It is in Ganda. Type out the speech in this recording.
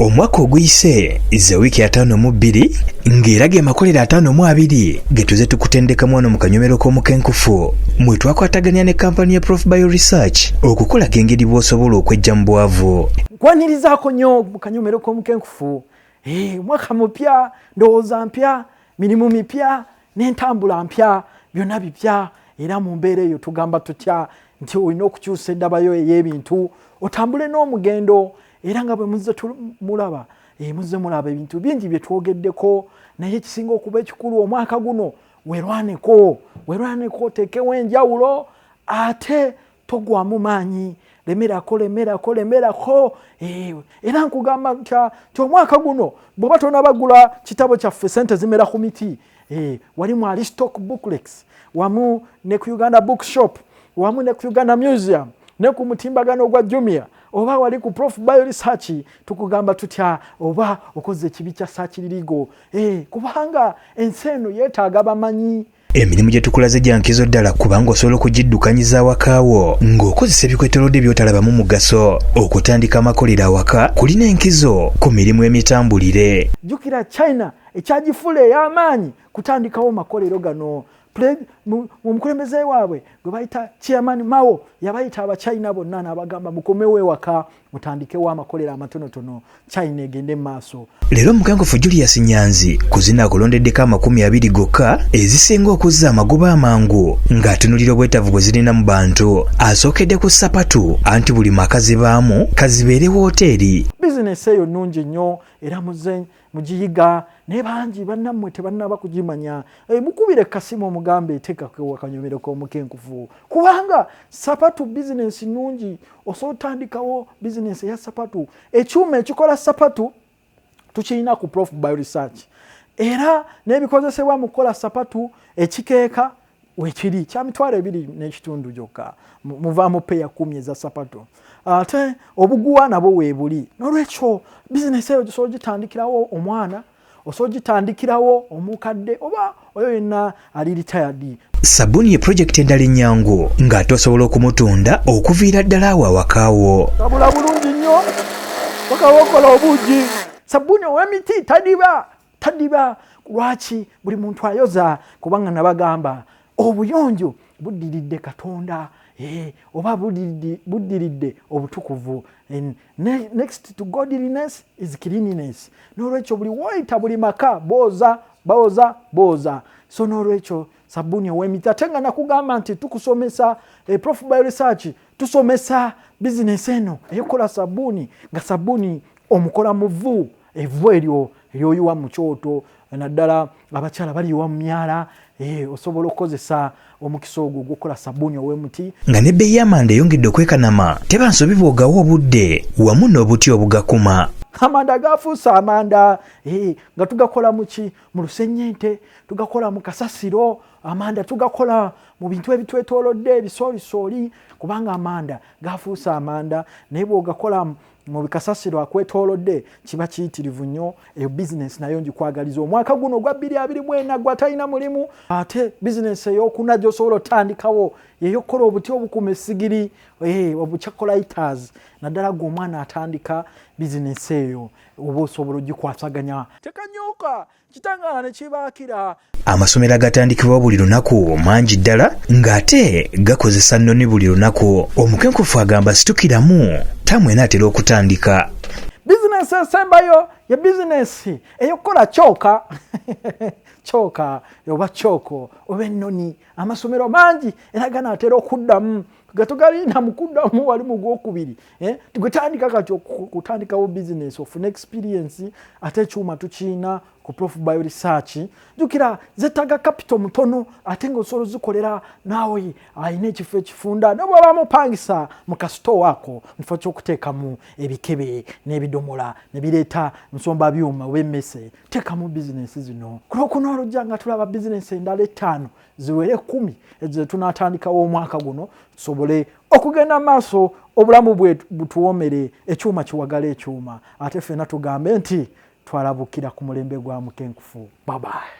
Omwaka oguyise ze wiiki 52 ng'era ge makolero 52 ge tuze tukutendekamu wano mu kanyomero k'omukenkufu mwe twakwataganya ne kampani ya Prof Bio Research okukulaga engeri bw'osobola okweggya mu bwavu. Nkwanirizaako nnyo mu kanyomero k'omukenkufu. Omwaka mupya, ndowooza mpya, mirimu mipya n'entambula mpya, byonna bipya. Era mu mbeera eyo tugamba tutya nti olina okukyusa endabayo ey'ebintu otambule n'omugendo. Era nga bwe muzze mulaba, muzze mulaba ebintu bingi bye twogeddeko, naye ekisinga okuba ekikulu omwaka guno werwaneko, werwaneko, oteekewo enjawulo ate togwamu maanyi, lemerako, lemerako, lemerako. Era nkugamba nti omwaka guno bw'oba tonabagula kitabo kyaffe Sente Zimera ku Miti, wali mu Aristoc Booklets, wamu ne ku Uganda Bookshop, wamu ne ku Uganda Museum, ne ku mutimbagano gwa Jumia, oba wali ku Prof Bio Research, tukugamba tutya oba okoze ekibi kya saakiririgo, kubanga ensi eno yeetaaga bamanyi. Emirimu gye tukulaze gya nkizo ddala kubanga osobola okugiddukanyiza awakaawo ng'okozesa ebikwetolodde by'otalabamu mugaso. Okutandika amakolero awaka kulina enkizo ku mirimu emitambulire. Jjukira China ekyagifuula ey'amaanyi kutandikawo makolero gano. Omukulembeze waabwe gwe bayita Chairman Mao yabayita Abachina bonna n'abagamba mukomewo ewaka mutandikewo amakolero amatonotono, China egende mu maaso. Leero omukenkufu Julius Nyanzi ku zino akulondeddeko 20 gokka ezisinga okuzza amagoba amangu ng'atunulira obwetaavu bwe zirina mu bantu. Asookedde ku ssapatu anti buli maka zibaamu kazibeere wooteeri. Bizinesi eyo nnungi nnyo era muze mugiyiga, naye bangi bannammwe tebannaba kugimanya. Mukubire kasimu omugambe eteekako akanyomero k'omukenkufu, kubanga sapatu bizinensi nnungi. Osobola otandikawo bizinensi eya sapatu. Ekyuma ekikola sapatu tukirina ku Prof Bio Research, era n'ebikozesebwa mu kukola sapatu, ekikeeka wekiri kya 25,000 gyokka, muvaamu peya 10 eza sapatu, ate obuguwa nabwo weebuli. N'olwekyo bizinesi eyo gisobola gitandikirawo omwana, osobola gitandikirawo omukadde oba oyo yenna ali retired. Sabbuuni ye pulojekiti endala ennyangu ng'ate osobola okumutunda okuviira ddala awo awakaawo. Tabula bulungi nnyo paka wokola obuugi. Sabbuuni ow'emiti tadiba, tadiba. Lwaki buli muntu ayoza? Kubanga nabagamba obuyonjo buddiridde Katonda, oba buddiridde obutukuvu. Next to godliness is cleanliness. N'olwekyo buli woyita, buli maka booza, booza, booza. So n'olwekyo sabbuuni ow'emiti, ate nga nakugamba nti tukusomesa, Prof Bio Research tusomesa bizinesi eno eyokukola sabbuuni, nga sabbuuni omukola mu vvu, evvu eryo eryoyiwa mu kyoto, naddala abakyala baliyiwa mu myala. Osobola okukozesa omukisa ogwo ogw'okukola sabbuuni ow'emuti. Nga n'ebbeeyi y'amanda eyongedde okwekanama, teba nsobi bw'ogawa obudde wamu n'obuti obugakuma. Amanda gafuuse amanda, nga tugakola muki? Mu lusennyente, tugakola mu kasasiro, amanda tugakola mu bintu ebitwetoolodde, ebisoolisooli, kubanga amanda gafuuse amanda. Naye bw'ogakola mu bikasasiro akwetoolodde kiba kiyitirivu nnyo. Eyo bizinesi nayo ngikwagaliza omwaka guno ogwa 2024, gwatalina mulimu. Ate bizinesi eyokuna gy'osobola otandikawo yeyokukola obuti obukuma essigiri, obu charcoal lighters, naddala gwe omwana atandika bizinesi eyo oba osobola ogikwasaganya. Tekanyooka kitangaala ne kibaakira. Amasomero agatandikibwawo buli lunaku mangi ddala ng'ate gakozesa nnoni buli lunaku. Omukenkufu agamba situkiramu, taamu enaatera okutandika. Bizinesi esembayo ye bizinesi ey'okukola kyoka, kyoka oba kyoko oba ennoni. Amasomero mangi era ganaatera okuddamu, nga tugalinda mu kuddamu wali mu gwokubiri, gwetandika kati okutandikawo bizinesi ofune experience. Ate ekyuma tukiina ku Prof Bio Research. Jjukira zettaga capital mutono, ate nga osobola ozikolera naawe alina ekifo ekifunda, ne bwaba mupangisa mu kasitowa ako, mu kifo ky'okuteekamu ebikebe n'ebidomola ne bireeta nsomba byuma oba emmese, teekamu bizinesi zino. Ku Lwokuna olujja nga tulaba bizinesi endala 5 ziwere 10 ezo zetunaatandikawo omwaka guno, tusobole okugenda maaso, obulamu bwe butuwoomere, ekyuma kiwagala ekyuma, ate ffenna tugambe nti twalabukira ku mulembe gwa mukenkufu. Babayi.